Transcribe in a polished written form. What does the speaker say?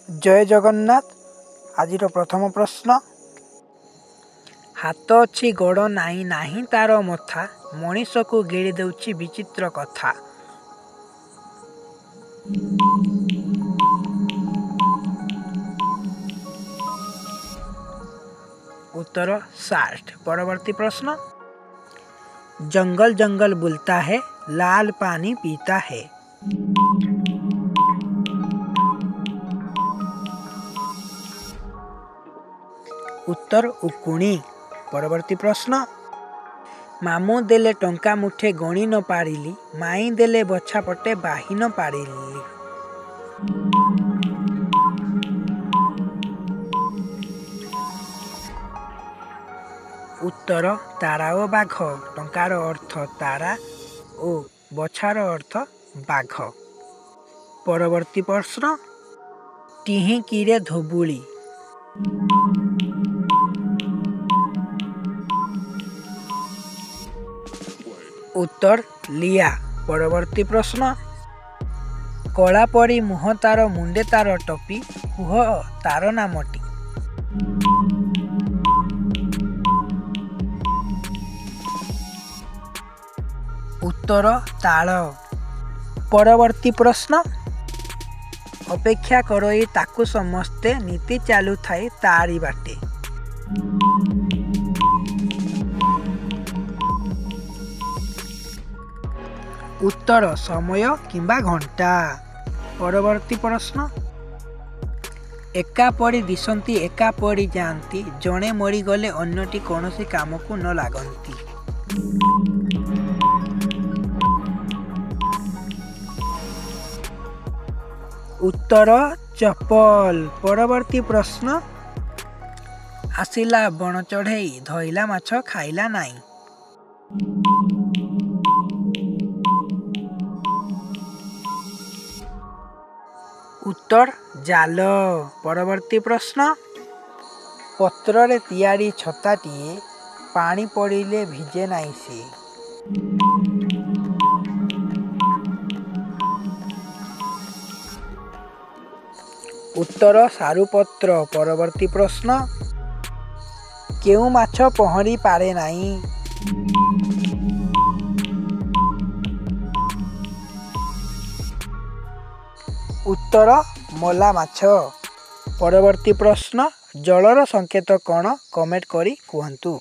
ଜୟ ଜଗନ୍ନାଥ। ଆଜିର ପ୍ରଥମ ପ୍ରଶ୍ନ, ହାତ ଅଛି ଗୋଡ଼ ନାହିଁ, ନାହିଁ ତାର ମଥା, ମଣିଷକୁ ଗିଳି ଦେଉଛି ବିଚିତ୍ର କଥା। ଉତ୍ତର ସାର୍ଟ। ପରବର୍ତ୍ତୀ ପ୍ରଶ୍ନ, ଜଙ୍ଗଲ ଜଙ୍ଗଲ ବୁଲତା ହେ, ଲାଲ ପାନି ପିତା ହେ। ଉତ୍ତର ଉକୁଣି। ପରବର୍ତ୍ତୀ ପ୍ରଶ୍ନ, ମାମୁଁ ଦେଲେ ଟଙ୍କା ମୁଠେ ଗଣି ନ ପାରିଲି, ମାଇଁ ଦେଲେ ବଛା ପଟେ ବାହି ନ ପାରିଲି। ଉତ୍ତର ତାରା ଓ ବାଘ। ଟଙ୍କାର ଅର୍ଥ ତାରା ଓ ବଛାର ଅର୍ଥ ବାଘ। ପରବର୍ତ୍ତୀ ପ୍ରଶ୍ନ, ଟିହିଁକିରେ ଧୋବୁଳି। ଉତ୍ତର ଲିଆ। ପରବର୍ତ୍ତୀ ପ୍ରଶ୍ନ, କଳା ପରି ମୁହଁ ତାର, ମୁଣ୍ଡେ ତାର ଟୋପି, କୁହ ତାର ନାମଟି। ଉତ୍ତର ତାଳ। ପରବର୍ତ୍ତୀ ପ୍ରଶ୍ନ, ଅପେକ୍ଷା କରଇ ତାକୁ ସମସ୍ତେ, ନୀତି ଚାଲୁଥାଏ ତାରି ବାଟେ। ଉତ୍ତର ସମୟ କିମ୍ବା ଘଣ୍ଟା। ପରବର୍ତ୍ତୀ ପ୍ରଶ୍ନ, ଏକା ପରି ଦିଶନ୍ତି, ଏକା ପରି ଯାଆନ୍ତି, ଜଣେ ମରିଗଲେ ଅନ୍ୟଟି କୌଣସି କାମକୁ ନ ଲାଗନ୍ତି। ଉତ୍ତର ଚପଲ। ପରବର୍ତ୍ତୀ ପ୍ରଶ୍ନ, ଆସିଲା ବଣ ଚଢ଼େଇ, ଧଇଲା ମାଛ ଖାଇଲା ନାହିଁ। ଉତ୍ତର ଜାଲ। ପରବର୍ତ୍ତୀ ପ୍ରଶ୍ନ, ପତ୍ରରେ ତିଆରି ଛତାଟିଏ, ପାଣି ପଡ଼ିଲେ ଭିଜେ ନାହିଁ ସିଏ। ଉତ୍ତର ସାରୁପତ୍ର। ପରବର୍ତ୍ତୀ ପ୍ରଶ୍ନ, କେଉଁ ମାଛ ପହଁରି ପାରେ ନାହିଁ? ଉତ୍ତର ମଲା ମାଛ। ପରବର୍ତ୍ତୀ ପ୍ରଶ୍ନ, ଜଳର ସଂକେତ କ'ଣ? କମେଣ୍ଟ କରି କୁହନ୍ତୁ।